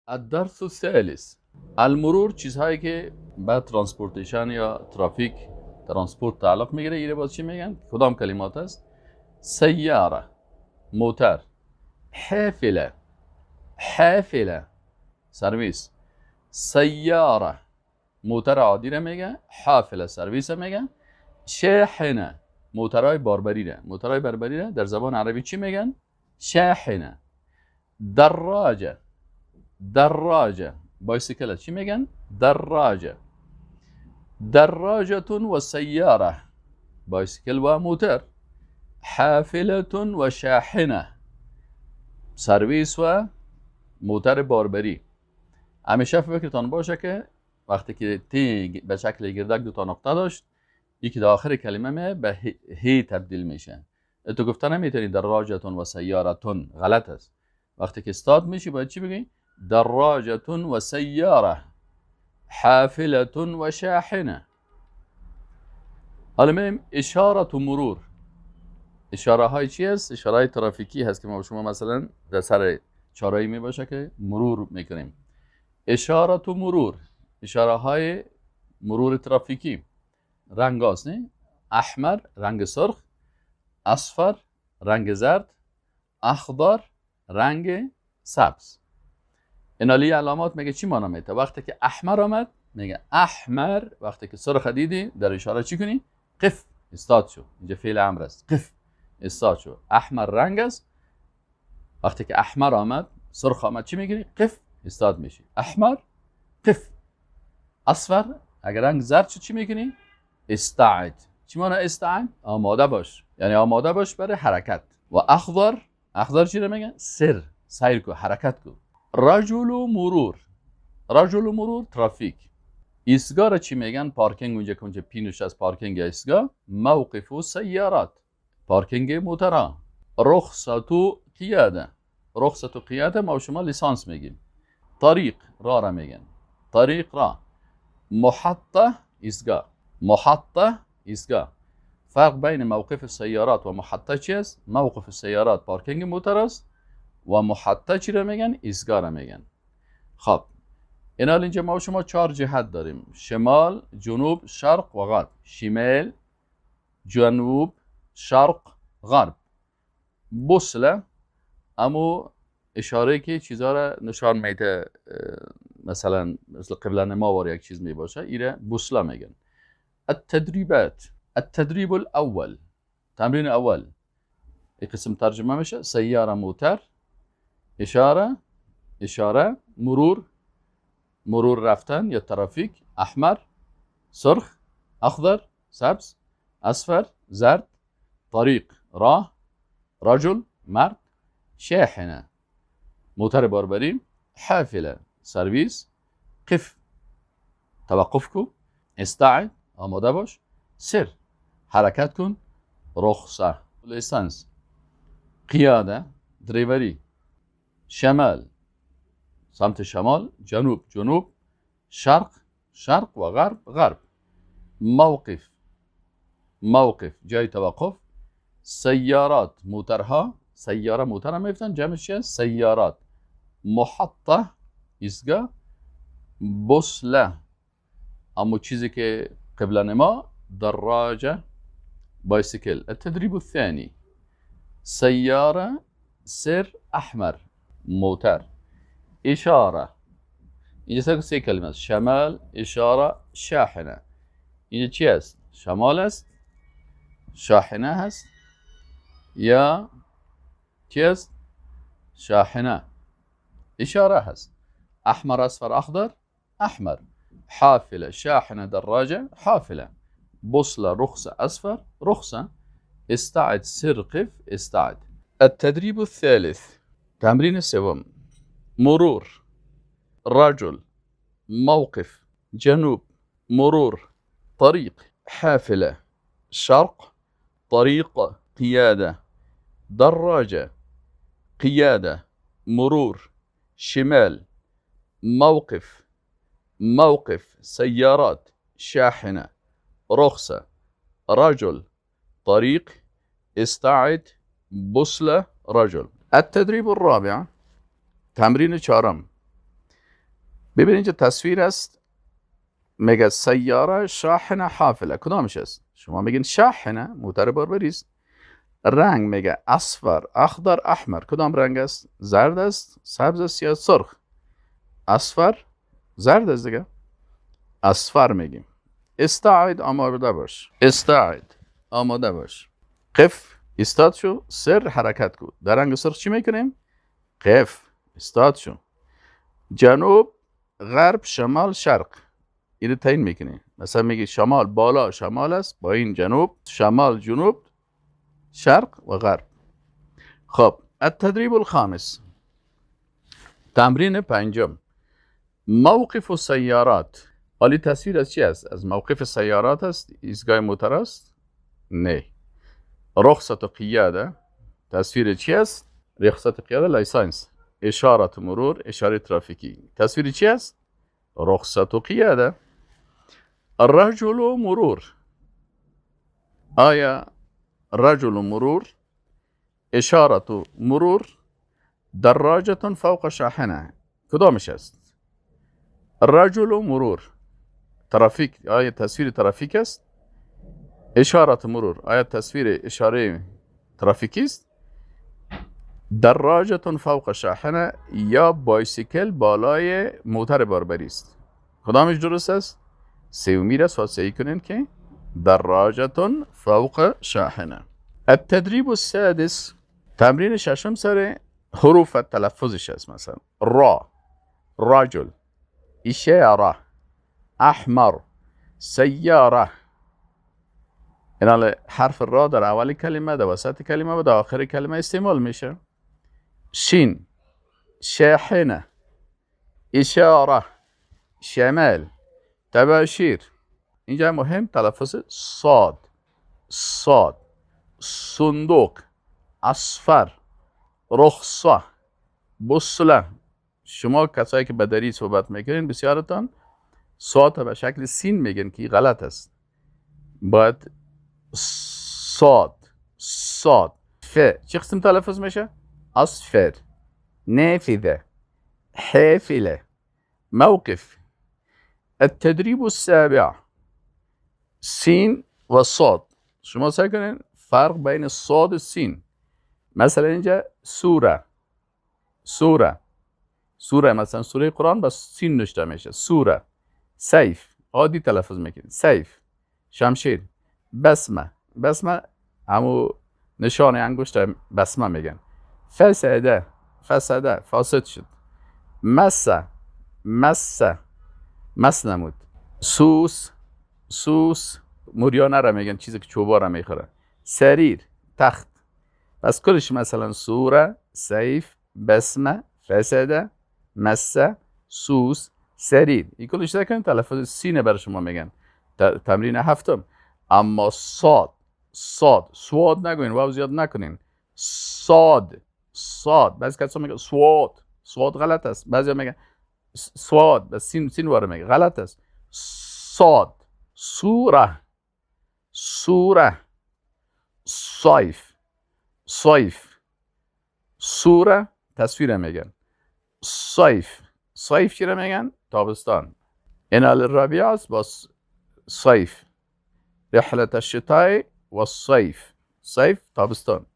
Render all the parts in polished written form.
الدرس الثالث، المرور. چیزهایی که به transportation یا ترافیک، transport تعلق میگیره. ایره باز چی میگن؟ کدام کلمات است؟ سيارة موتر، حافلة حافلة سرویس، سيارة موتر عادی را میگه، حافلة سرویس میگه، شاحنة موترهای باربری را، موترهای باربری را در زبان عربی چی میگن؟ شاحنة. دراجة دراجة bicycle چی میگن؟ دراجة. دراجة و سيارة bicycle و موتر، حافلة و شاحنة سرویس و موتر باربری. همیشه فکرتان باشه که وقتی که تی به شکل گردک دو تا نقطه داشت، یکی در آخر کلمه می به هی تبدیل میشه. تو گفته نمیتونی دراجة و سيارة، غلط است. وقتی که استاد میشی باید چی بگی؟ دراجة و سيارة، حافلة و شاحنة. حالا میریم اشارة مرور. اشاره های چی است؟ اشاره های ترافیکی هست که ما شما مثلا در سر چهارراهی می باشه که مرور میکنیم. اشارة مرور، اشاره های مرور ترافیکی. رنگ هاست نه؟ أحمر رنگ سرخ، أصفر رنگ زرد، أخضر رنگ سبز. اینالی علامات میگه چی معنا میده؟ وقتی که أحمر آمد میگه أحمر، وقتی که سرخ دیدی در اشاره چی کنی؟ قف، استاد شو. اینجا فعل امر است، قف، استاد شو. أحمر رنگ است، وقتی که أحمر آمد، سرخ آمد، چی میگیری؟ قف، استاد میشی. أحمر قف. أصفر اگر رنگ زرد شد چی میکنی؟ استعد. چی معنی استعد؟ آماده باش، یعنی آماده باش برای حرکت. و أخضر، أخضر چی رو میگن؟ سر، سیر کو، حرکت کو. رجل مرور، رجل مرور ترافیک. ایستگاه را چی میگن؟ پارکینگ. اونجا که اونجا پینوش از پارکینگ ایستگاه، موقف سيارات، پارکینگ موترها. رخصة قيادة، رخصة قيادة ما شما لیسانس میگیم. طريق راه را میگن، طريق راه. محطة ایستگاه، محطة ایستگاه. فرق بین موقف سيارات و محطة چی است؟ موقف سيارات پارکینگ موتر است و محطة چی را میگن؟ ایستگاه را میگن. خب اینا اینجا ما شما چهار جهت داریم: شمال، جنوب، شرق و غرب. شمال، جنوب، شرق، غرب. بوصلة امو اشاره که چیزا را نشان میده، مثلا مثل قبله نما وار یک چیز می باشه، ایره بوصلة میگن. التدريبات، التدريب الاول، تمرین اول. این قسم ترجمه میشه: سيارة موتر، اشاره اشاره، مرور مرور رفتن یا ترافیک، أحمر سرخ، أخضر سبز، أصفر زرد، طريق راه، رجل مرد، شاحنة موتر باربری، حافلة سرویس، قف توقف کو، استعد آماده باش، سر حرکت کن، رخصة لیسانس، قيادة دریوری، شمال سمت شمال، جنوب جنوب، شرق شرق و غرب غرب. موقف موقف جای توقف، سيارات موترها، سيارة موتر هم میفتن جمعش چیه؟ سيارات. محطة ایستگاه، بوصلة اما چیزی که قبله نما، دراجة bicycle. التدريب الثاني، سيارة سر أحمر موتر، إشارة. اینجا سه کلمه است: شمال، إشارة، شاحنة. اینجا چی است؟ شمال است، شاحنة هست یا چی است؟ شاحنة. إشارة هست. أحمر أصفر أخضر، أحمر. حافلة شاحنة دراجة، حافلة. بوصلة رخصة أصفر، رخصة. استعد سر قف، استعد. التدريب الثالث، تمرین سوم. مرور، رجل، موقف، جنوب، مرور، طريق، حافلة، شرق، طريق، قيادة، دراجة، قيادة، مرور، شمال، موقف، موقف، سيارات، شاحنة، رخصة، رجل، طريق، استعد، بوصلة، رجل. التدريب الرابع، تمرین چهارم. ببینید اینجا تصویر است، میگه سیاره شاحنه حافله، کدامش است؟ شما میگین شاحنه، موتر باربری است. رنگ میگه اصفر، اخضر، احمر، کدام رنگ است؟ زرد است، سبز است یا سرخ؟ اصفر، زرد است دیگه، اصفر میگیم. استعد، آماده باش. استعد، آماده باش. قف، استاد شو. سر، حرکت کو. در رنگ سرخ چی میکنیم؟ قف، استاد شو. جنوب، غرب، شمال، شرق، اینو تعیین میکنی. مثلا میگی شمال بالا شمال است، با این جنوب، شمال جنوب، شرق و غرب. خب التدریب الخامس، تمرین پنجم، موقف السیارات. حالی تصویر از چی است؟ از موقف سیارات است؟ ایستگاه موتر است؟ نه. رخصت قیاده، تصویر چی است؟ رخصت قیاده license. اشاره مرور، اشاره ترافیکی، تصویر چی است؟ رخصت قیاده. رجل مرور، آیا رجل مرور، اشاره مرور، دراجة فوق شاحنه، کدامش است؟ رجل مرور، ترافیک، آیا تصویر ترافیک است؟ اشاره مرور، آیا تصویر اشاره ترافیکی است؟ دراجة فوق شاحنه یا بایسیکل بالای موتر باربری است؟ کدامش درست است؟ سومی را سعی کنین که دراجة فوق شاحنه. التدریب السادس، تمرین ششم سر حروف تلفظش است. مثلا را، رجل، اشاره، احمر، سیاره. این حرف را در اول کلمه، در وسط کلمه و در آخر کلمه استعمال میشه. شین، شاحنه، اشاره، شمال، تباشیر. اینجا مهم تلفظ صاد، صاد، صندوق، اصفر، رخصه، بصله. شما کسایی که به دری صحبت میکنین بسیارتان صاد به شکل سین میگن که غلط است. باید صاد، صاد. ف چه قسم تلفظ میشه؟ اصفر، نافذه، حافله، موقف. التدريب السابع، سین و صاد. شما سعی کنین فرق بین صاد و سین. مثلا اینجا سوره، سوره، سوره، مثلا سوره قرآن با سین نوشته میشه، سوره. سیف، عادی تلفظ میکنین، سیف، شمشیر. بسمه، بسمه همو نشان انگشت بسمه میگن. فسده، فسده، فاسد شد. مسه، مسه، مس نمود. سوس، سوس، موریانه را میگن، چیزی که چوبا را میخوره. سریر، تخت. پس کلش مثلا سوره، سیف، بسمه، فسده، مسه، سوس، سریر، این کلش کنید تلفظ سینه برای شما میگن. تمرین هفتم. اما صاد، صاد، سواد نگوین، واو زیاد نکنین. صاد، صاد. بعضی کسا میگن سواد، سواد غلط است. بعضی میگن سواد، بس سین، سین واره میگه، غلط است. صاد، سوره، سوره، صیف، صیف، سوره تصویر میگن. صیف، صیف چی میگن؟ تابستان. این الربیع است با صیف، رحلة الشتاء والصيف، صيف تابستان.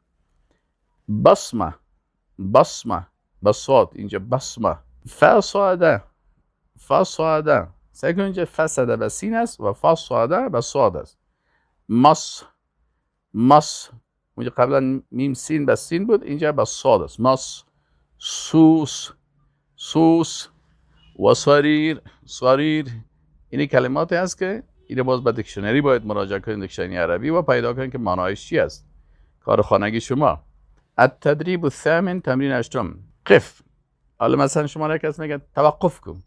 بصمة، بصمة بصاد، اینجا بصمة. فصاده، فصاده، سعی کنید اینجا فسده به سین است و فصاده به صاد است. مص، مص، اونجا قبلا میم سین به سین بود، اینجا به صاد است. مص، سوس، سوس و سریر، سریر. این کلماتی هست که اینو باز به dictionary باید مراجعه کنید، dictionary عربی، و پیدا کنید که معنایش چی است. کار خانگی شما. التدریب الثامن، تمرین هشتم، قف. حالا مثلا شما یک کس میگه توقف کن،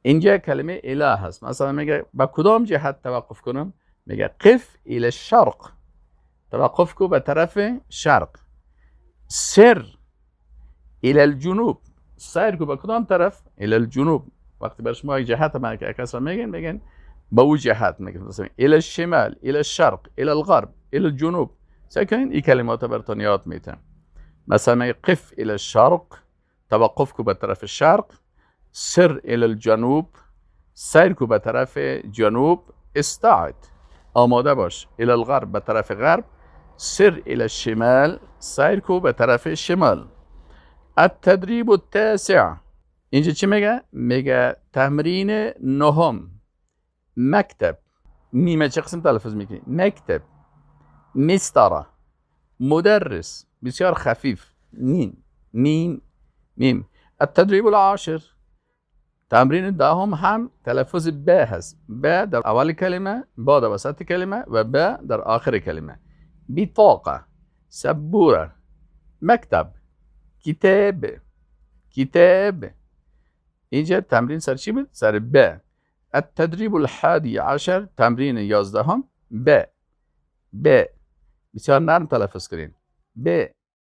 اینجا کلمه الی هست. مثلا میگه با کدام جهت توقف کنم؟ میگه قف الى الشرق، توقف کو به طرف شرق. سر الى الجنوب، سیر کو به کدام طرف؟ الى الجنوب. وقتی بر شما یک جهت ما کس میگن، میگن به او جهت میگن، مثلا الى الشمال، الى الشرق، الى الغرب، الى الجنوب. سعی کنین این کلمات براتون یاد میتم. مثلا میگه قف الى الشرق، توقف کو به طرف شرق. سر الى الجنوب، سیر کو به طرف جنوب. استعد، آماده باش. الى الغرب، به طرف غرب. سر الى الشمال، سیر کو به طرف شمال. التدریب التاسع. اینجا چی میگه؟ میگه تمرین نهم. مکتب، میمه چه قسم تلفظ میکنی؟ مکتب، مسطرة، مدرس، بسیار خفیف، میم میم میم. التدریب العاشر، تمرین دهم هم تلفظ ب هست. ب در اول کلمه، با در وسط کلمه و ب در آخر کلمه. بطاقة، سبورة، مکتب، کتاب، کتاب. اینجا تمرین سر چی بود؟ سر ب. التدریب الحادی عشر، تمرین 11 ب. ب بسیار نرم تلفظ کنین. ب.